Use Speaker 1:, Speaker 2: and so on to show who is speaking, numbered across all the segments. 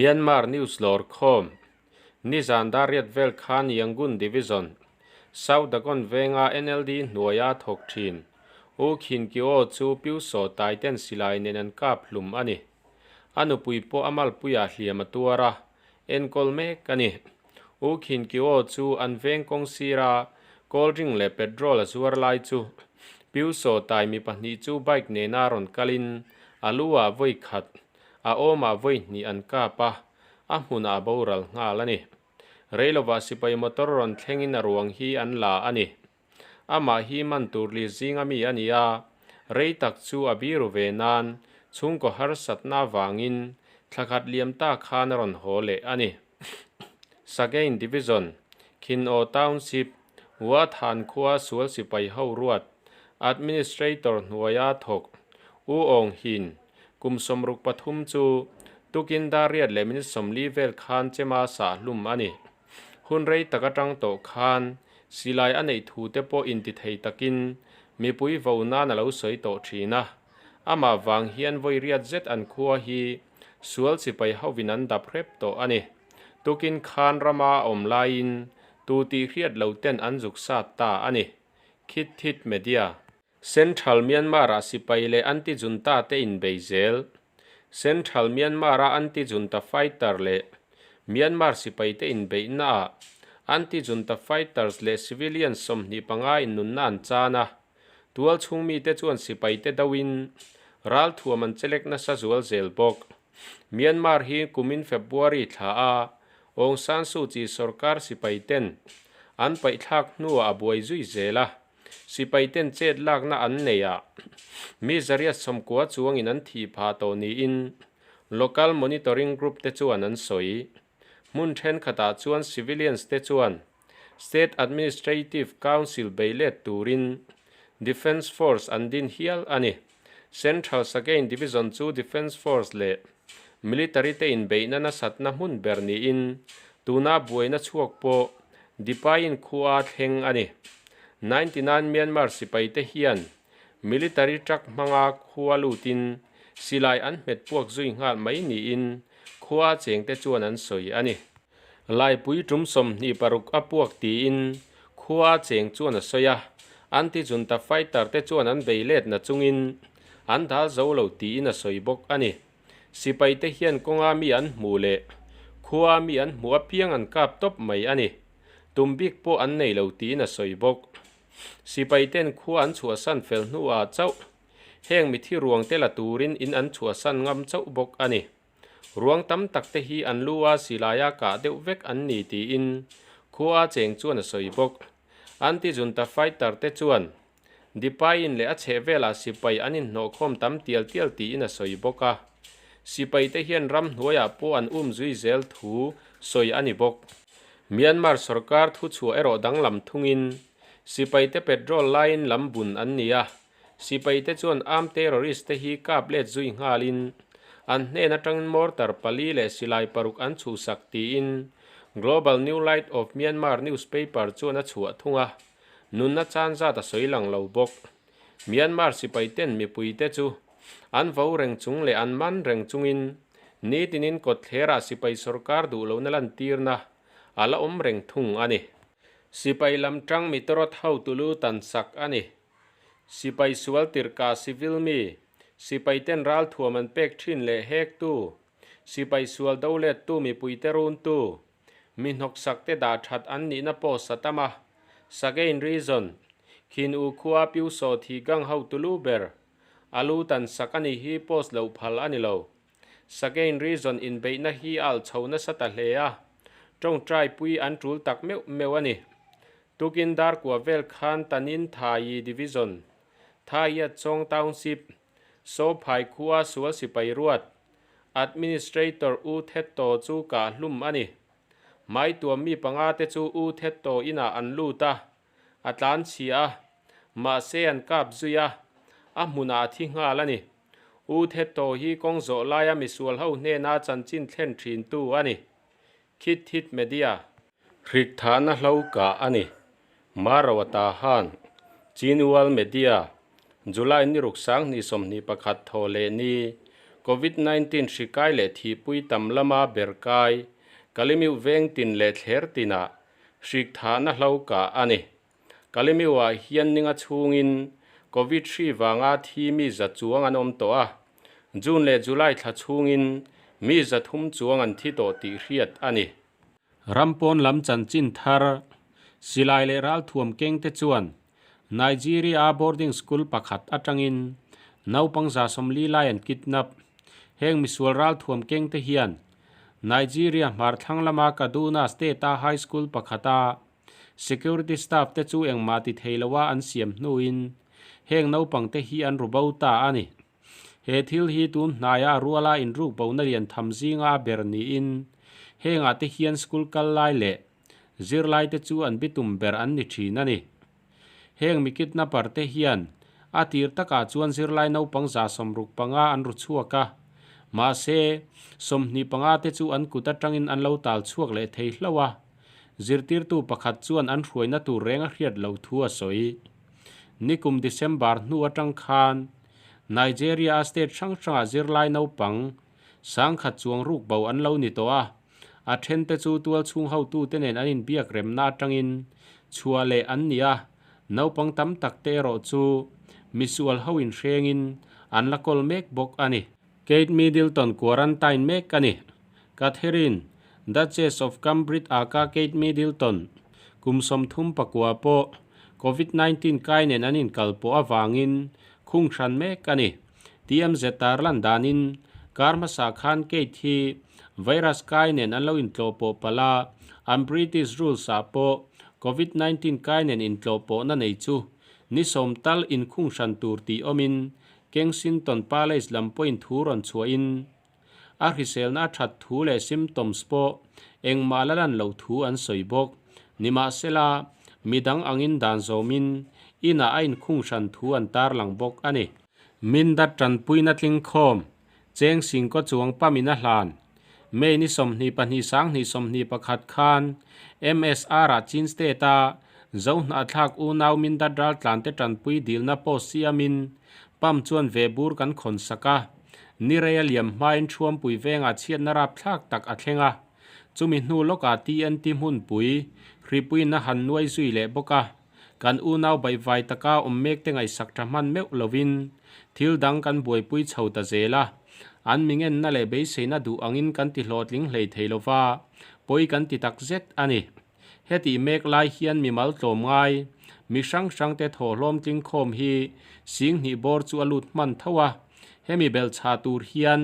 Speaker 1: Myanmar News Lawrkhawm, Nizan Dariat vel khan Yangon Division, South Dagon venga NLD hnuaia thawk thin U Khin Kyaw chu Pyusaw Taiten silai nen an kap hlum a ni. A nupui pawh a malpuiah hliam a tuar a, enkawl mek a ni. U Khin Kyaw chu an veng kawng sira cold drink leh petrol a zuar lai chu Pyusaw Tai mi pahnih chu bike nena rawn kalin a lu ah vawi khat, a awmah vawi hnih an kap a, a hmunah a boral nghal a ni. Reilovah sipai motor rawn thlengin a ruang hi an la a ni. Amah hi man tur li zinga mi a ni a, rei tak chu a biru ve nan chhungkaw harsatna avangin thla khat liam ta khan a rawn haw leh a ni. Sagain Division, Khin-aw Township, Wathan khua sual sipai ho ruat, Administrator hnuaia thawk U Aung Hin, kum 63 chu tukin dar riat leh minute 40 vel khan chema sah hlum a ni. Hun rei tak atang tawh khan silai a neih thu te pawh inti thei takin mipui vo nan a lo sawi tawh thin a. Amah vang hian vawi riat zet an khua hi sual sipai hovin an dap hrep tawh a ni. Tukin khan rama a awm laiin tu tih hriat lo ten an zuk sat ta a ni. Khit Thit Media. Central Myanmar-ah sipai leh anti-junta te inbei zel. Central Myanmar-a anti-junta fighter leh Myanmar sipaite inbeihnaah anti-junta fighters leh civilians 25 in nunna an chan a, tualchhung mite chuan sipaite doin ralthuam an chelek nasa zual zel bawk. Myanmar hi kumin February thla a Aung San Suu Kyi sorkar sipaiten an paihthlak hnuah a buai zui zel a. Sipaiten chet lakna an nei a, mi zariat 90 chuangin an thih phah tawh niin Local Monitoring Group te chuan an sawi. Hmun thenkhatah chuan civilians te chuan State Administrative Council beilet turin Defence Force an din hial a ni. Central Sagaing Division chu Defence Force leh Military te inbeihna nasatna hmun ber niin tuna buaina chhuak pawh Dipain khua thleng a ni. 99 Myanmar sipaite hian Military truck hmanga khua lutin silai an hmet puak zui nghal mai niin khua chengte chuan an sawi a ni. Laipui tum 26 a puak tiin khua cheng chuan a sawi a, anti-junta fighter te chuan an bei let na chungin an dal zo lo tiin a sawi bawk a ni. Sipaite hian kawnga mi an hmuh leh khua mi an hmuh apiang an kap tawp mai a ni. Tum bik pawh an nei lo tiin a sawi bawk. Sipaiten khua an chhuahsan fel hnuah chauh heng mithi ruang te la turin in an chhuahsan ngam chauh bawk a ni. Ruang tam tak te hi an lu a silaia kah deuh vek an ni tiin khua cheng chuan a sawi bawk. Anti-junta fighter te chuan Dipain leh a chhehvelah sipai an inhnawhkhawm tam tial tial tiin a sawi bawk a. Sipaite hian ram hnuaiah pawh an um zui zel thu sawi a ni bawk. Myanmar sorkar thuchhuah erawh danglam thungin sipaite petrol laiin lam bun an ni a, sipaite chuan armed terrorist te hi kap let zui nghalin an hnen atangin mortar pali leh silai paruk an chhuhsak tiin Global New Light of Myanmar newspaper chuan a chhuah thung a. Nunna chan zat a sawi lang lo bawk. Myanmar sipaiten mipuite chu an vo reng chung leh an man reng chungin nitinin kawtthlerah sipai sorkar duh lohna lantirna a la awm reng thung a ni. Sipai lam tang mitawrawt ho tulu tan sak a ni. Sipai sual tirhkah civil mi, sipaiten ralthuam an pek thin leh hektu, sipai sual do lettu mipuite runtu, Mi hnawksak te dah that an nihna pawh sa tam a. Sagaing Region, Khin U khua Pyusaw thi gang ho tulu ber, a lu tan sak a nih hi post loh phal a ni lo. Sagaing Region inbeihna hi a alh chho nasa ta hle a, tawngtai pui an tul tak meuh meuh a ni. Tukin darkua vel khan Tanin Thayi Division, Thayat Chawng Township, Sawphai khua sual sipai ruat, Administrator U Thet Taw chu kah hlum a ni. Mai tuam mi panga te chu U Thet Taw inah an lut a, a tlan chhia a, mahse an kap zui a, a hmunah a thi nghal a ni. U Thet Taw hi kawng zawh laia misual ho hnena chanchin thlen thin tu a ni. Khit Thit Media. Hrik thahna hlo kah a ni. Marawata han, Chinwal Media, July ni ruk 2021 thaw leh ni. Covid 19 hri kai leh thihpui tam lama ber kai Kalimiu veng tin leh thler tinah hrik thahna hlo kah a ni. Kalimiu-ah hian ninga chhungin Covid hri vanga thi mi za chuang an awm tawh a, June leh July thla chhungin mi 300 chuang an thi tawh tih hriat a ni. Ram pawn lam chanchin thar, silai leh ralthuam kengte chuan Nigeria-a boarding school pakhat atangin naupang 40 lai an kidnap. Heng misual ralthuam kengte hian Nigeria hmar thlang lama Kaduna state-a high school pakhata security staff te chu engmah ti thei loa an siam hnuin heng naupang te hi an ru bo ta a ni. He thil hi tun hnaia a ruala inruk bona lian tham zinga a ber niin hengah te hian school kal lai leh zirlai te chu an bitum ber an ni thin a ni. Heng mi kidnapper te hian a tir takah chuan zirlai naupang 65 an ru chhuak a, mahse 25 te chu an kut atangin an lo tal chhuak leh thei hlauh a. Zirtirtu pakhat chuan an hruaina tur reng a hriat loh thu a sawi. Nikum December hnu atang khan Nigeria-a state hrang hrangah zirlai naupang 10,000 chuang ruk bo an lo ni tawh a, a thente chu tual chhung hotute nen an inbiak remna atangin chhuah leh an ni a, naupang tam tak te erawh chu misual ho inhrengin an la kawl mek bawk a ni. Kate Middleton quarantine mek a ni. Catherine, Duchess of Cambridge aka Kate Middleton, kum 39 pawh Covid 19 kai nen an inkal pawh avangin khung hran mek a ni. TMZ tarlan danin kar hmasa khan Kate hi virus kai nen an lo intlawh pawh palh a, an British rules ah pawh Covid 19 kai nen intlawh pawhna nei chu ni sawm tal inkhung hran tur tih awmin Kensington Palace lam pawhin thu rawn chhuahin a hriselna a that thu leh symptoms pawh engmah la lan loh thu an sawi bawk. Nimahsela, midang angin dan zawmin inah a inkhung hran thu an tarlang bawk a ni. Mindat tanpuina tlingkhawm, cheng singkaw chuang pamin a hlan. May ni 22 2021 khan MSR-ah Chin State-a Zohnahthlak unau Mindat raltlante tanpui dilna post siamin pam chuan vehbur kan khawn sak a. Ni rei a liam hmain Thuampui vengah chhiatna rapthlak tak a thleng a. Chumi hnu lawkah TNT hmunpui hripuiin a han nuai zui leh bawk a. Kan unau baihvai taka awm mekte ngaihsak tha hman meuh lovin thil dang kan buaipui chho ta zel a. An mingenna leh beiseina duh angin kan ti hlawhtling hlei thei lova, pawi kan ti tak zet a ni. Hetih mek lai hian mimal tlawm ngai, mi hrang hrangte thawhlawm tlingkhawm hi 2000 bawr chu a lut hman tho a. Hemi belhchhah tur hian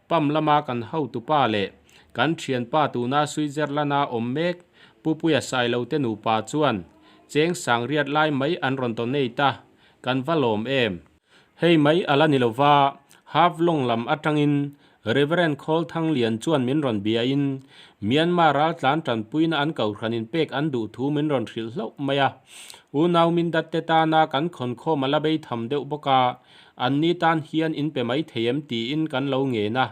Speaker 1: pam lama kan hotupa leh kan thianpa tuna Switzerland-a awm mek Pupuia Sailote nupa chuan cheng 8000 lai mai an rawn donate a, kan va lawm em? Hei mai a la ni lova, Haflong lam atangin Reverend Khawl Thanglian chuan min rawn biain Myanmar raltlan tanpuina an kohhranin pek an duh thu min rawn hrilh hlauh mai a. Unau Mindatte tana kan khawnkhawm a la bei tham deuh bawk a, anni tan hian in pe mai thei em tiin kan lo ngen a,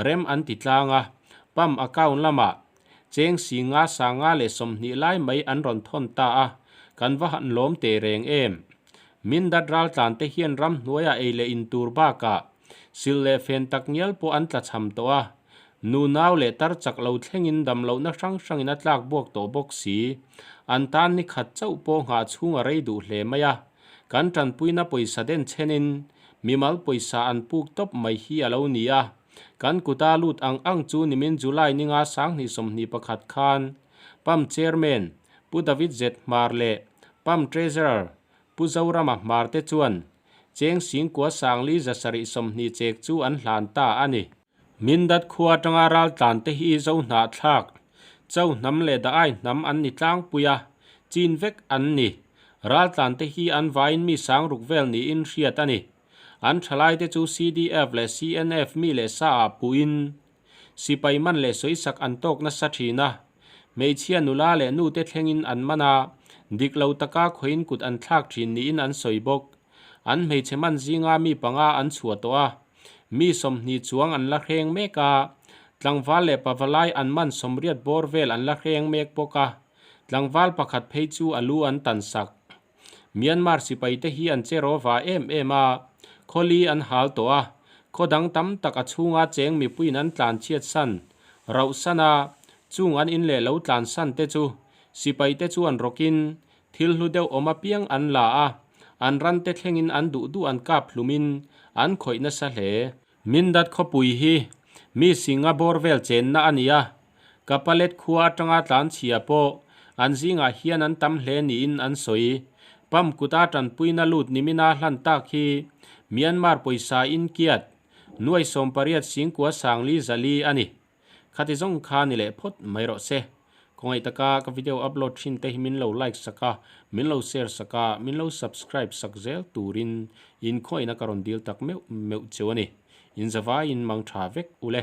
Speaker 1: rem an ti tlang a. Pam account lamah cheng 5,520 lai mai an rawn thawn ta a, kan va han lawm teh reng em. Mindat raltlan te hian ramhnuaiah ei leh in tur bakah silh leh fen tak ngial pawh an tla cham tawh a, nu nau leh tar chak lo thlengin dam lohna hrang hrangin a tlak buak tawh bawk si. An tan ni khat chauh pawh nghah chhung a rei duh hle mai a, kan tanpuina pawisa den chenin mimal pawisa an puk tawp mai hi a lo ni a, kan kuta lut ang ang chu nimin July ninga 2021 khan Pam Chairman Pu David Z Hmar leh Pam Treasurer Pu Zorama Hmar te chuan cheng 5720 chek chu an hlan ta a ni. Mindat khua atanga raltlan te hi Zo hnahthlak, Cho hnam leh Da'ai hnam an ni tlangpui a, chin vek an ni. Raltlan te hi an vaiin mi 6000 vel niin hriat a ni. An thalai te chu CDF leh CNF mi leh sa ah puhin Sipai man leh sawisak an tawk nasa thin a, hmeichhia nula leh nute thlengin an man a, dik lo taka khawiin kut an thlak thin niin an sawi bawk. An hmeichhe man zinga mi panga an chhuah tawh a, mi 20 chuang an la hreng mek a, tlangval leh pavalai an man 80 bawr vel an la hreng mek bawk a, tlangval pakhat phei chu a lu an tan sak. Myanmar sipaite hi an che rawva em em a, khawli an hal tawh a, Khaw dang tam tak a chhunga cheng mipuiin an tlan chhiat san rauh san a, chung an in leh lo tlan san te chu sipai te chuan rawkin thil hlu deuh awm apiang an la a, an ran te thlengin an duh duh an kap hlumin an khawih nasa hle. Mindat khawpui hi mi singa bawr vel chenna a ni a, Kapalet khua atanga tlanchhia pawh an zingah hian an tam hle niin an sawi. Pump kuta tanpuina lut nimina hlan tak hi Myanmar pawisa inkiat nuai 18 singkua sangli zali a ni. Khati zawng kha ni leh phawt mai rawh se. Khawngaih taka ka video upload thin te hi min lo like sak a, min lo share sak a, min lo subscribe sak zel turin inkhawihna ka rawn dil tak meuh meuh cheu a ni. Inzavaiin mang tha vek ule.